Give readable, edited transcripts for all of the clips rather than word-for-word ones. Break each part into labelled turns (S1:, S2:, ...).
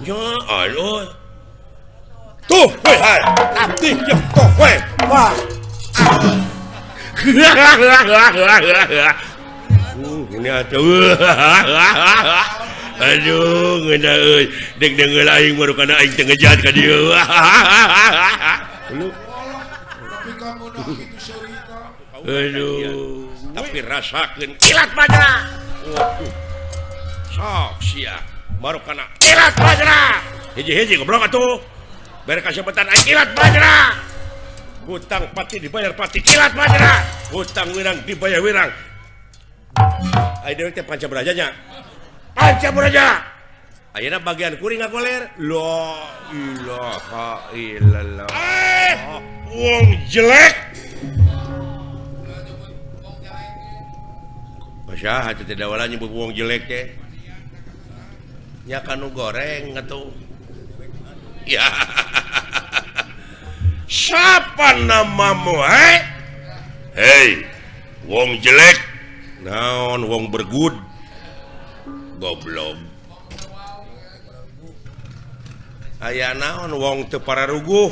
S1: Ya Allah. Tuh, woi hai. Abdi jeung toh we. Wah. Ini atuh. Aduh, ngeunah euy. Deg deungeul aing baru kana aing teu ngejat ka dieu. Aduh, tapi rasakeun kilat bajra. Waduh. Sok sia. Baru kana kilat bajra. Hiji-hiji goblok atuh. Bere kasepetan aing kilat bajra. Hutang pati dibayar pati kilat bajra. Hutang wirang dibayar wirang. Aing deui teh panca beraja nya. Panca beraja. Ayeuna bagian kuring ngagoler. La ilaha illallah. Wong jelek. Saha teh dawala nyebut wong jelek teh. Nya kanu goreng atuh. Ya. Siapa namamu, hei? Hei, wong jelek. Naon wong bergud. Goblok. Aya naon wong teu pararuguh.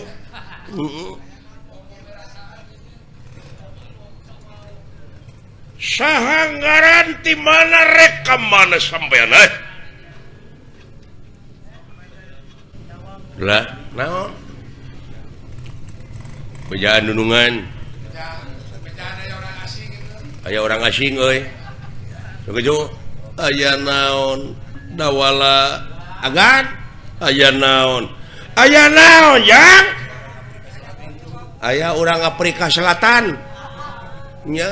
S1: Saha ngaran ti mana rek ka mana sampean eh? Lah, naon? Bejaan nunungan. Aya orang asing euy. Sakejo aya naon dawala agan aya naon. Aya naon jang? Aya urang Afrika Selatan. Nya.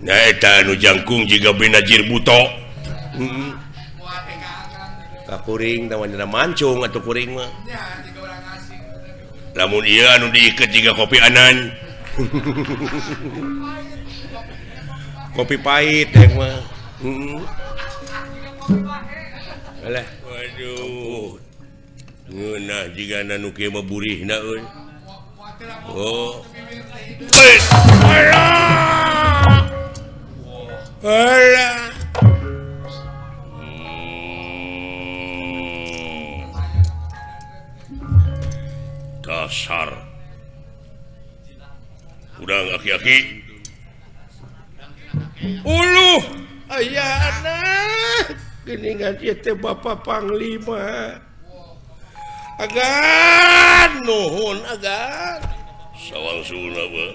S1: Nah eta anu jangkung jiga Benazir Buto. Heeh. Ka kuring tah wanjana mancung atuh kuring mah. Lamun ieu anu diiket jiga kopi anan. Kopi pahit teh mah. Heeh. Alah, waduh. Ngeunah jigana nu kieu mah burihna euy. Oh. Alah. Alah. Dasar. Urang aki-aki. Uluh, aya anak. Geuningan ieu teh Bapak Panglima. Agan nuhun agan. Sawangsulna mah.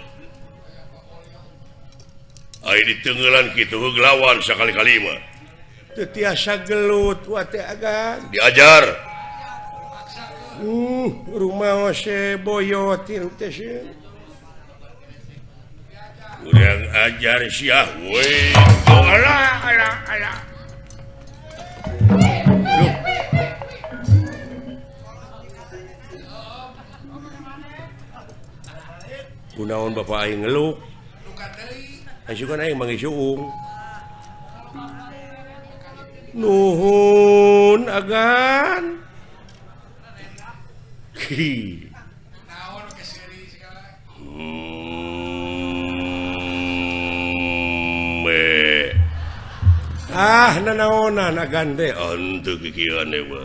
S1: Ai ditenggelan kitu heug lawan sakali-kali mah. Teu tiasa gelut wa teh agan. Diajar. Rumah ose boyot hirup teh sieun. Urang ajar sia we. Alah alah alah. Loh. Kunaon bapak aing ngeluk? Asukan aing manggih suung. Nuhun agan. Hi. Ah, nanaonan agan teh henteu kikieuan we.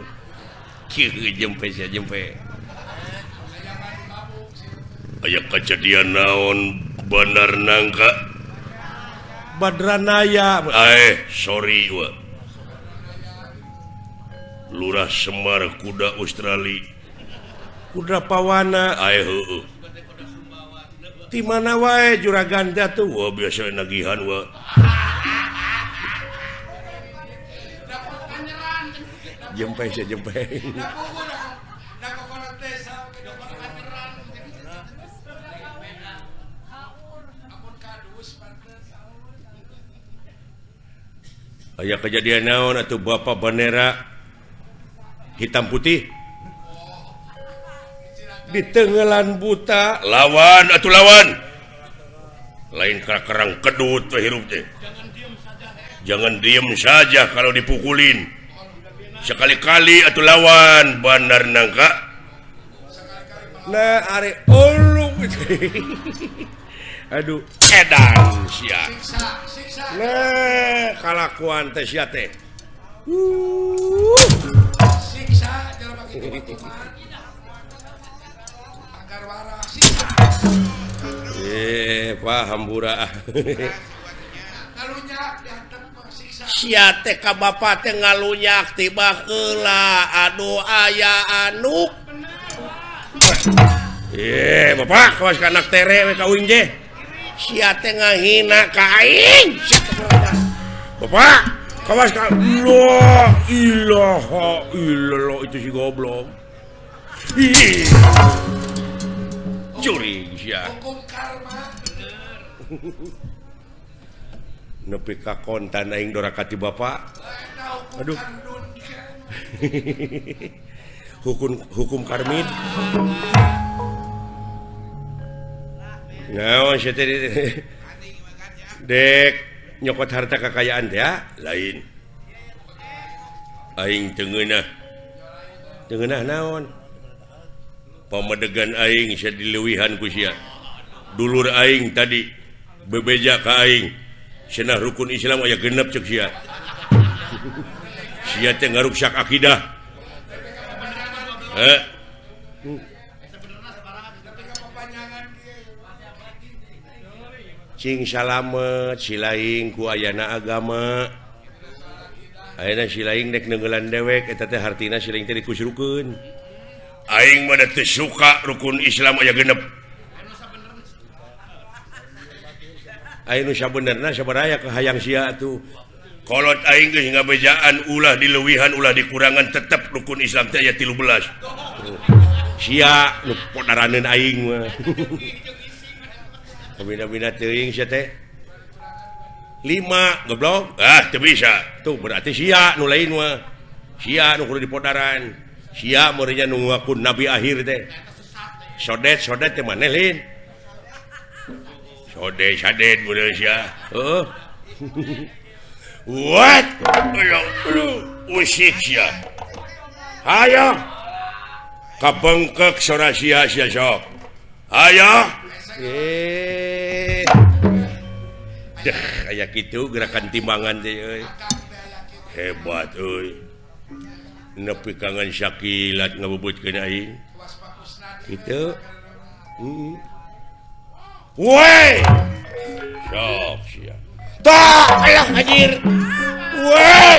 S1: Kieu jempe sia jempe. Aya kajadian naon Bandar Nangka? Badranaya. Sorry wa. Lurah Semar kuda Australia. Kuda Pawana. Heueuh. Ti mana wae juragan teh atuh? Wah, biasa nagihan wa. Jempe sia jempe. Aya kejadian naon atuh Bapak bendera hitam putih ditenggelan buta lawan atuh lawan lain kerang kedut teh hirup teh. Jangan diem saja kalau dipukulin. Sekali-kali atuh lawan Bandar Nangka. Nah are ulu. Aduh edan sia. Nah kalakuan teh sia teh.
S2: Siksa jelema kitu mah. Agar waras siksa.
S1: Paham pura.
S2: Ngalunyak diantep mah siksa.
S1: Sia teh ka bapa teh ngalunyak tiba heula aduh aya anuk. Bapak kawas ka anak tere we ka uing teh. Sia teh ngahina ka aing. Bapak kawas ka la ilaha illallah itu si goblok. Ih. Curi sia.
S2: Hukum karma bener.
S1: Nepi ka kontan aing doraka ti bapak. Aduh. Hukum karmid. Naon sia teh dek nyokot harta kekayaan teh ya? Lain. Aing teu ngeunah. Teu ngeunah naon? Pamedegan aing sia dileuwihan ku sia. Dulur aing tadi bebeja ka aing. Cenah rukun Islam aya genep ceuk sia. Sia teh ngaruksak akidah. Heh. Cing salamet silaing ku ayana agama. Ayeuna silaing dek neungeulan dewek eta teh hartina silaing teh dikusrukeun. Aing mah teu suka rukun Islam aya genep. Ayeuna sabenerna sabaraya ka hayang sia atuh. Kolot aing geus ngabejaan ulah dileuwihan ulah dikurangan tetep rukun Islam teh aya 13. Sia nu podaraneun aing mah. Kabina-bina teuing sia teh. 5 goblok. Ah teu bisa. Tuh berarti sia nu lain mah. Sia nu kudu dipodaran. Sia meureunnya nu ngaku nabi akhir teh. Sodet-sodet teh maneh lain. Sodet sadet meureun sia. Heuh. What? Aduh, usik sia. Hayo. Kabengkek sora sia sia sok. Hayo. Deh, aya kitu gerakan timbangan teh euy. Hebat euy. Nepi kangen sakilat ngabubutkeun aing. Kitu. Heeh. Woi. Sok sia. Tah, alah anjir. Woi.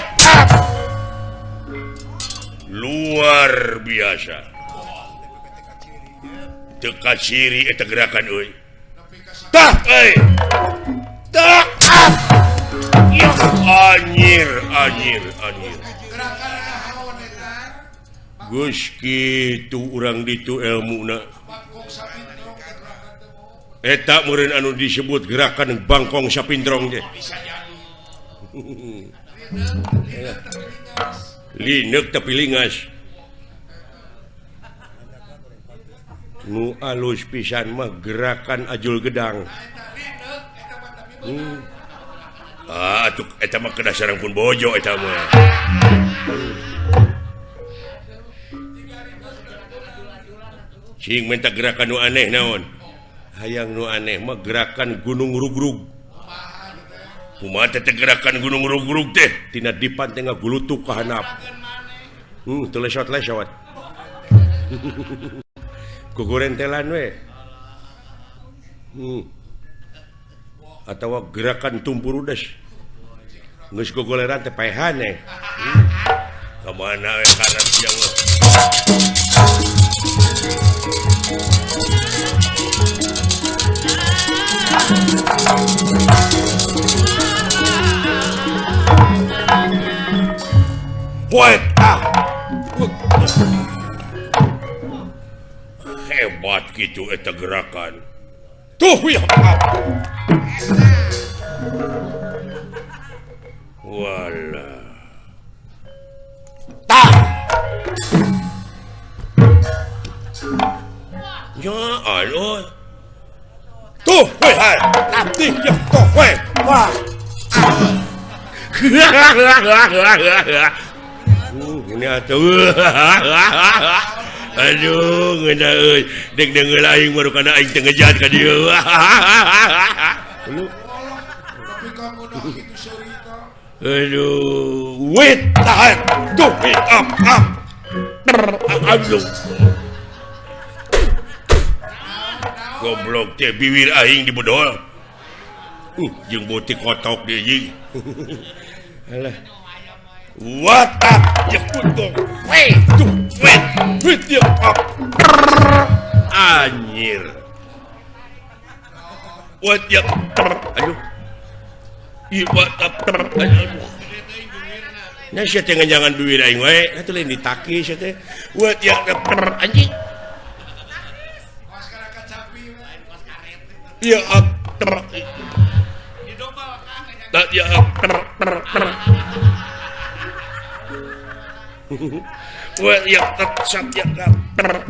S1: Luar biasa. Teka ciri eta gerakan euy. Tah euy. Tah. Ya anjir, anjir, anjir. Geus kitu urang ditu elmuna. Eta meureun anu disebut gerakan bangkong sapindrong teh. Lineuk tapi lingas. Nu alus pisan mah gerakan ajul gedang. Ah, atuh eta mah kedah sareng pun bojo eta mah. Cing minta gerakan nu aneh naon? Hayang nu aneh mah gerakan gunung rugrug. Kumaha teh gerakan gunung rugrug teh? Tina dipan teh ngagulutuk ka handap. Teu lesot-lesot. Gugurentelan we. Atawa gerakan tumpurudes. Geus gogoleran teh paehan eh. Ka mana we karep sia mah. Woi, ah. Hebat gitu eta gerakan. Tuh ya. Wala. Tah. Ya Allah. Tuh, woi, hai. Latih ya, tuh, woi. Wah. Ini atuh. Aduh, ngeunah euy. Deg deungeul aing baru kana aing teu ngejat ka dieu.
S2: Tapi kamu
S1: Aduh, wait tahan. Tuh, up up. Aduh. Goblok teh bibir aing dibedol. Jeung botik kotok dia jeung. Alah. What up? Ya putung. Wait, tuh, wait. Wait ya up. Anjir. What ya? Aduh. Ih, what up? Aduh. Nya sia teh nganjangan bibir aing wae, atuh lain ditaki sia teh. What ya anjing. Ya up. Ya up. Wah, ya sat ya ter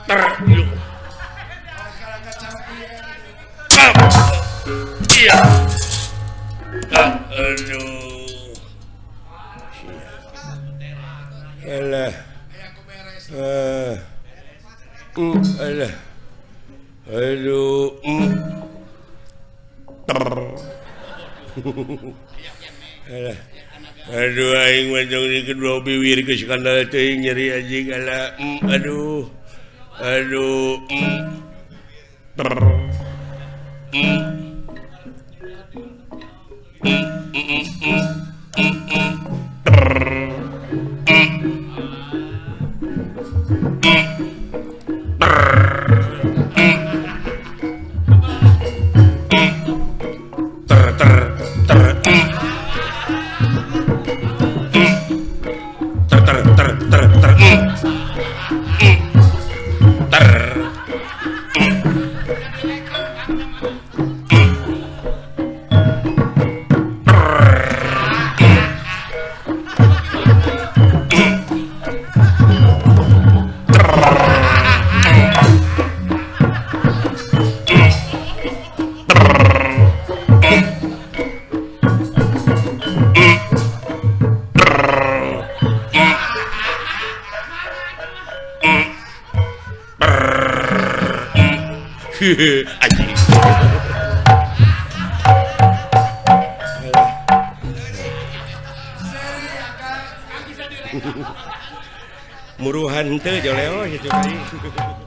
S1: ter iya. Aduh. Alah. Alah. Aduh. Alah. Aduh aing mah jong di kedua bibir geus kandal teuing nyeri anjing alah. Aduh. Aduh. Anjing. Muruhan teu joleo kitu tadi.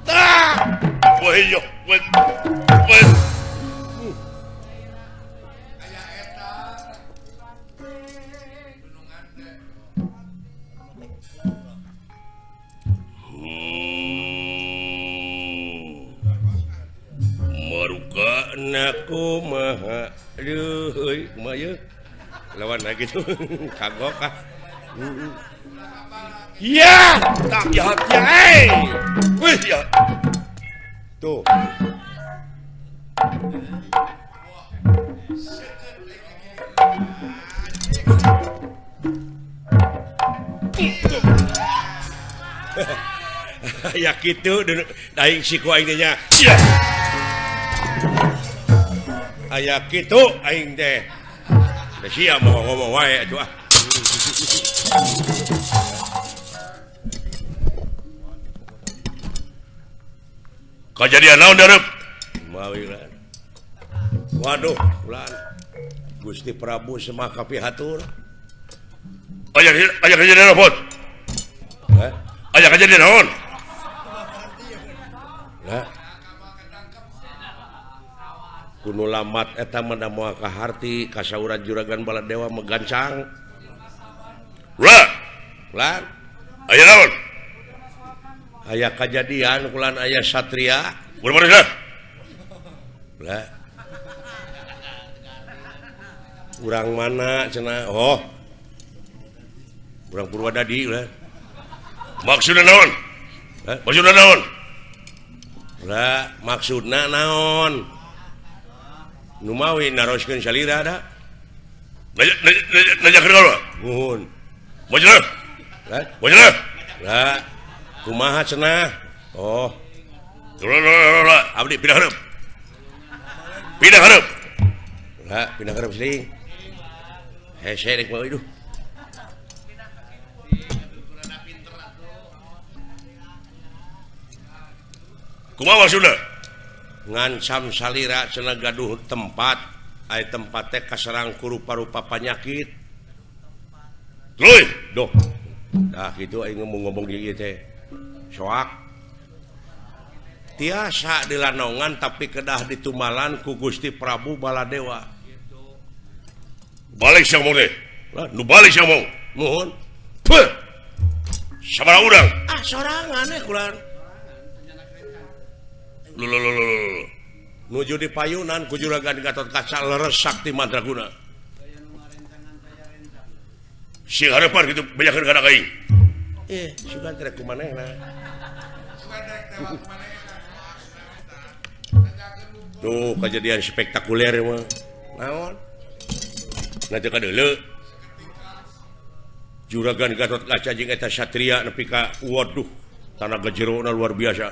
S1: Tah! Wah yo, wah. Wah.
S2: Aya eta. Gunungan teh.
S1: Maruka naku maha. Aduh, euy, kumaha ieu? Lawan lagi tuh. Kagok ah. Ya, tak jahat ya, hey. Wih, ya. Tuh. Ya kitu aing siku aing teh nya. Aya kitu aing teh. Da sia mau ngomong wae atuh ah. Kajadian naon dareup? Mawi ulan. Waduh, ulan. Gusti Prabu Semah kapihatur. Aya aya kajadian naon? Hah? Aya kajadian naon? Lah. Kuno lamat eta mah moal kaharti kasauran Juragan Baladewa megancang. Ulah. Ulan. Aya naon? Aya kajadian kulan aya satria. Urang mana? Urang mana cenah? Oh. Urang Purwadadi ulah. Maksudna naon? Hah? Maksudna naon? Ulah, maksudna naon? Nu mawi naroskeun salira da. Nanyakeun ka Nuhun. Maksudna? Hah? Maksudna? Lah. Kumaha cenah? Oh. Abdi pindah hareup. Pindah hareup. Lah, pindah hareup sini. Hese rek mah iduh. Kumaha maksudna? Ngancam salira cenah gaduh tempat Aya tempat teh kaserang ku rupa-rupa panyakit. Tuluy, doh. Tah kitu aing ngomong-ngomong di ieu teh. Soak. Tiasa dilanongan tapi kedah ditumalan ku Gusti Prabu Baladewa. Balik sia ngomong teh. Lah, nu balik sia ngomong. Nuhun. Peuh. Sabaraha urang? Ah, sorangan eh kulan. Lho. Nuju di payunan ku Juragan Gatot Kaca leres sakti mandraguna. Sing harepan kitu bejakeun kana aing. Eh, sugan teh ku manehna. Tuh kejadian spektakuler mah. Naon? Nah teu kadeuleu. Juragan Gatot Kaca jeung eta satria nepi ka waduh, tanaga jerona luar biasa.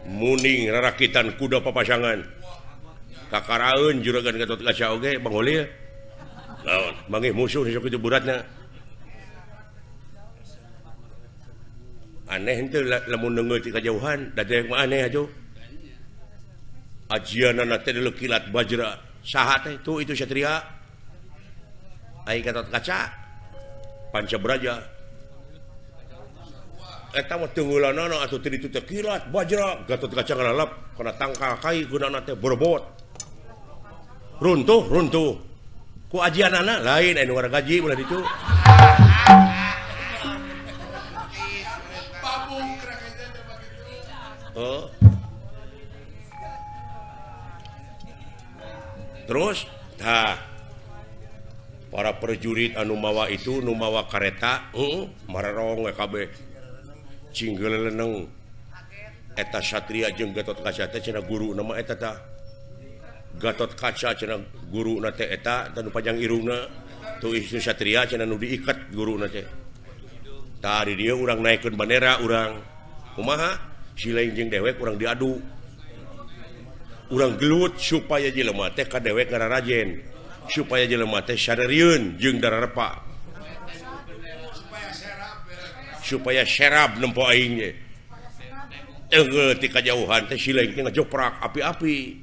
S1: Muning rarakitan kuda papasangan. Kakaraeun Juragan Gatot Kaca oge Bang Holil. Naon? Manggih musuh sok kitu beratna. Aneh henteu lamun neungeut ti kajauhan, da teh mah aneh atuh. Ajianana teh deuleu kilat bajra. Saha teh tuh itu satria. Ai Gatot Kaca Panca Braja. Eta mah teungeulanana atuh teu ditu teh kilat bajra. Gatot Kaca ngalalap kana tangkal kai gunana teh borbot. Runtuh runtuh. Ku ajianana lain anu wargaji ulah ditu. Oh. Terus tah para prajurit anu mawa itu nu mawa kareta marerong we kabeh cinggeleneng eta satria jeung Gatot Kaca teh cenah guru nama eta tah Gatot Kaca cenah guruna teh eta tah nu panjang irungna tuh ieu satria cenah nu diikat guruna teh tah di dieu urang naikeun bandera urang kumaha si lain jeung dewek urang diadu urang gelut supaya jelema teh ka dewek ngararajen supaya jelema teh sadarieun jeung dararepa supaya serab nempo aing ge teunggeul ti kajauhan teh si lain teh ngajoprak api-api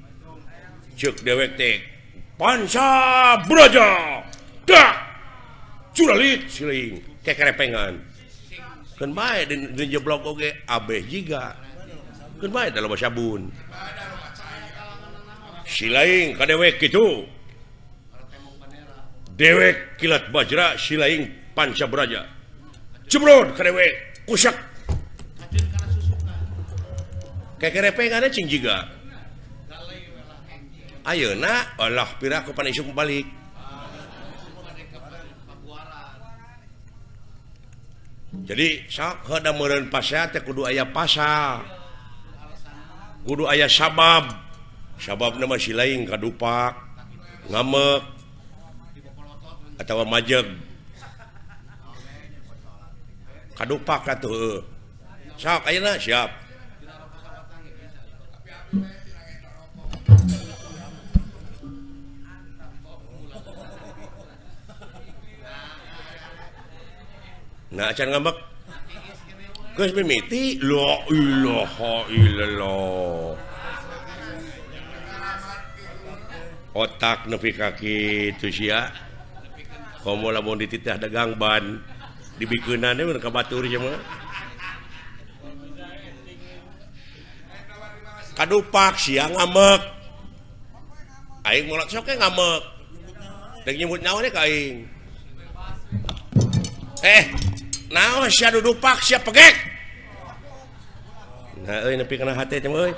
S1: ceuk dewek teh Panca Braja dak curalit si lain kekerepengan keun bae di jeblok oge abeh jiga keun bae da loba sabun si lain ka dewek kitu dewek kilat bajra si lain Panca Braja jebrod ka dewek kusak kekerepengan cing jiga ayeuna Allah pira ku pan isuk balik jadi sok heuda meureun pasea teh kudu aya pasal kudu aya sabab sababna mah si lain kadupak ngamek atawa majeg kadupak atuh heueuh sok ayeuna siap nah acan ngambek geus mimiti la ilaha illallah otak nepi ka kitu sia komo lamun dititah dagang ban dibikeunana mun ka batur sia mah kadupak sia ngambek aing molot sok ge ngambek deuk nyebut nyawa ka aing naon sia dudupak sia pegek nah euy nepi kana hate teh euy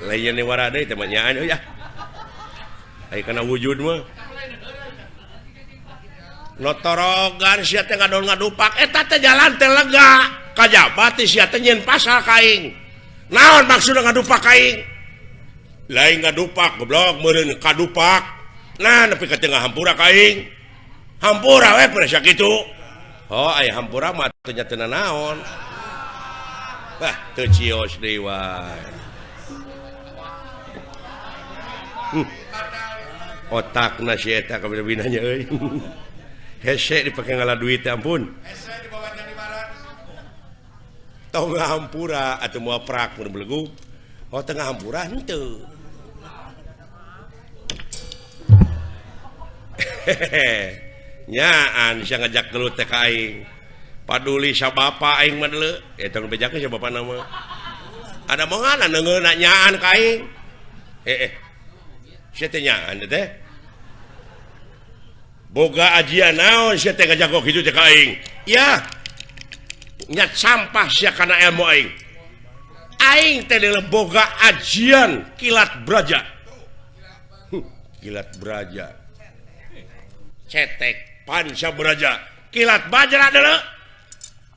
S1: lain ni wara deui teh mah nyaan euy ah ai kana wujud mah notorogan sia teh ngadon ngadupak eta teh jalan teh lega kajaba teh sia teh nyieun pasal ka aing naon maksudna ngadupak ka aing lain ngadupak goblok meureun kadupak nah nepi ka tengah hampura ka aing hampura we pernah sakitu oh aya hampura mah teu nya teu naon wah teu cios deui wae otakna si eta kabina-binanya euy hese dipake ngala duit ampun
S2: hese dibawa jadi barat
S1: tong hampura atuh moal prak mun belegug Oh tengah hampura henteu. Hehehe. Nyaan sia ngajak gelut teh ka aing. Paduli sa bapa aing mah deuleu. Eta nu bejakeun sa bapana mah. Ada mongan neungeuna nyaan ka aing. Sia teh nyaan teh. Boga ajian naon sia teh ngajak kitu teh ka aing. Ya. Nya sampah sia kana ilmu aing. Aing teh deuleu boga ajian kilat braja. Kilat braja. Cetek panca braja. Kilat bajra deuleu.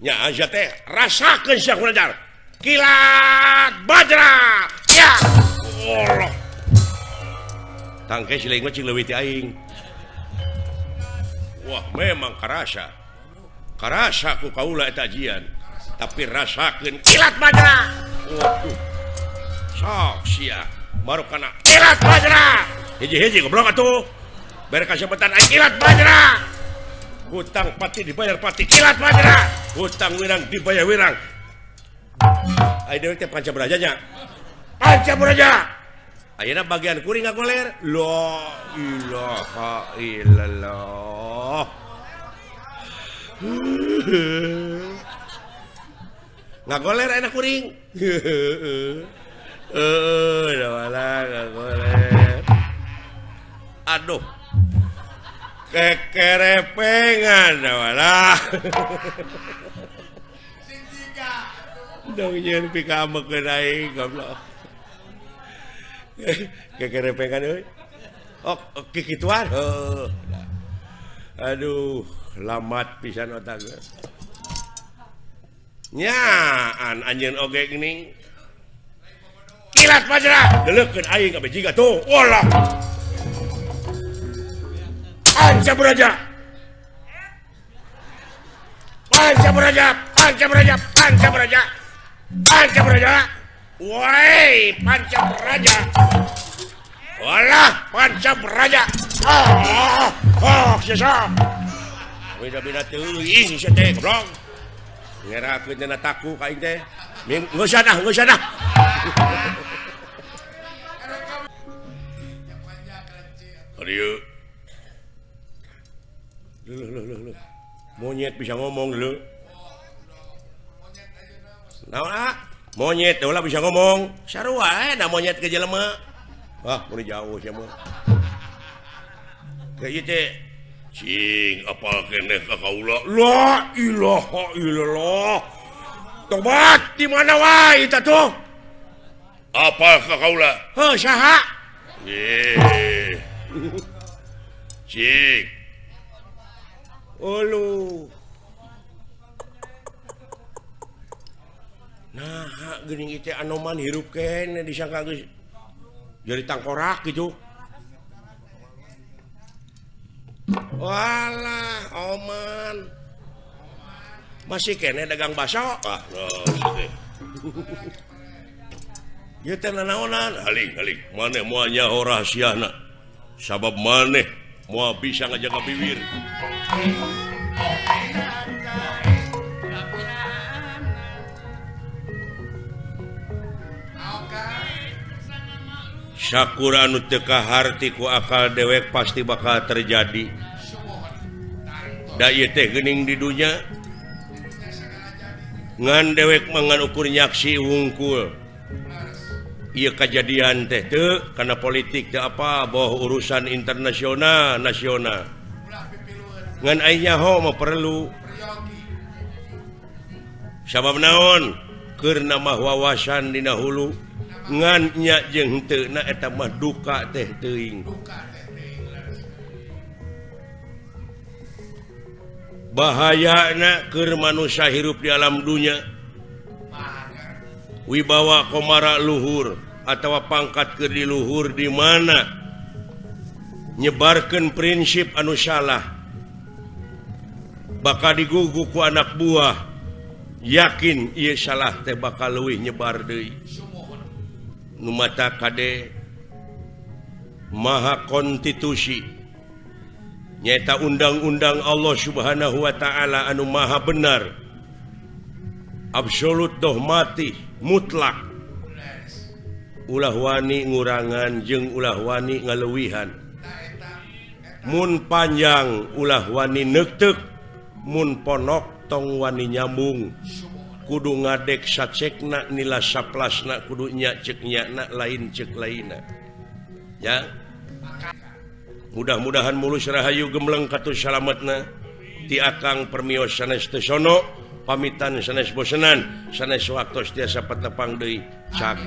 S1: Nya sia teh rasakeun sia kunajar. Kilat bajra. Ya. Allah. Tangke si lain mah cing leuwih ti aing. Wah memang karasa. Karasa ku kaula eta ajian. Tapi rasakeun kilat bajra. Waduh. Sok sia baru kana kilat bajra. Hiji-hiji goblok atuh. Bere kasebetan aing kilat bajra. Hutang pati dibayar pati kilat bajra. Hutang wirang dibayar wirang. Aing deui teh panca braja nya. Panca braja. Ayeuna bagian kuring ngagoler. La ilaha illallah. Ngagoler ayeuna kuring. Heueuh, da ngagoler. Aduh. Kekerepengan da.
S2: Sing tiga.
S1: Dong nyeun pikamekeun aing goblok. Kekerepengan euy. Oh, kikituan. Heuh. Aduh, lamat pisan otak geus. Nyaan anjeun oge geuning. Kilat bajra, deuleukeun aing kabeh jiga tuh. Walah. Panca braja. Panca braja, panca braja, panca braja. Panca braja. Woi, panca braja. Walah, panca braja. Ah, ah, sia. Beda-beda teuing sia teh goblok. Ngerakeun dina taku ka aing teh. Geus dah, geus dah. Adieu. Leuh leuh leuh leuh. Monyet bisa ngomong leuh. Naon ah? Monyet ulah bisa ngomong. Sarua da monyet ke jelema. Wah, mun jauh sia mah. Ka ieu teh cing apal keneh ka kaula. La ilaha illallah. Tobat di mana wae eta tuh? Apal ka kaula? Heuh, saha? Eh. Cing. Ulu. Nah, geuning ieu teh anoman hirup keneh disangka geus jadi tangkorak gitu. Walah, oman. Masih keneh dagang bakso. Ah, geus teh. Ieu teh nanaonan? Haling, haling. Maneh moal nyaho rahasiana. Sabab maneh moal bisa ngajaga bibir. Syakur anu teu kaharti ku akal dewek pasti bakal terjadi. Da ieu teh geuning di dunya ngan dewek mangan ukur nyaksi wungkul. Ieu kajadian teh teu kana politik teu apa boh urusan internasional nasional. Ngan aing nyaho mah perlu. Sabab naon? Keur nambah wawasan dina hulu. Ngan nya jeung henteu na eta mah duka teh teuing. Bahayana keur manusia hirup di alam dunya. Wibawa komara luhur atawa pangkat keur di luhur di mana nyebarkeun prinsip anu salah. Bakal digugu ku anak buah. Yakin ieu salah teh bakal leuwih nyebar deui. Nu mata kade maha konstitusi nyaeta undang-undang Allah Subhanahu wa ta'ala anu maha benar absolut dogmatis mutlak Ulah wani ngurangan jeung ulah wani ngaleuwihan. Mun panjang ulah wani neukteuh, mun ponok tong wani nyambung. Kudu ngadek sacekna nila saplasna kudu nya ceuk nyana lain ceuk lainna. Ya. Mudah-mudahan mulus rahayu gemleng katus salametna. Ti akang permios sanes teu sono, pamitan sanes bosenan, sanes waktos tiasa patepang deui. Cak.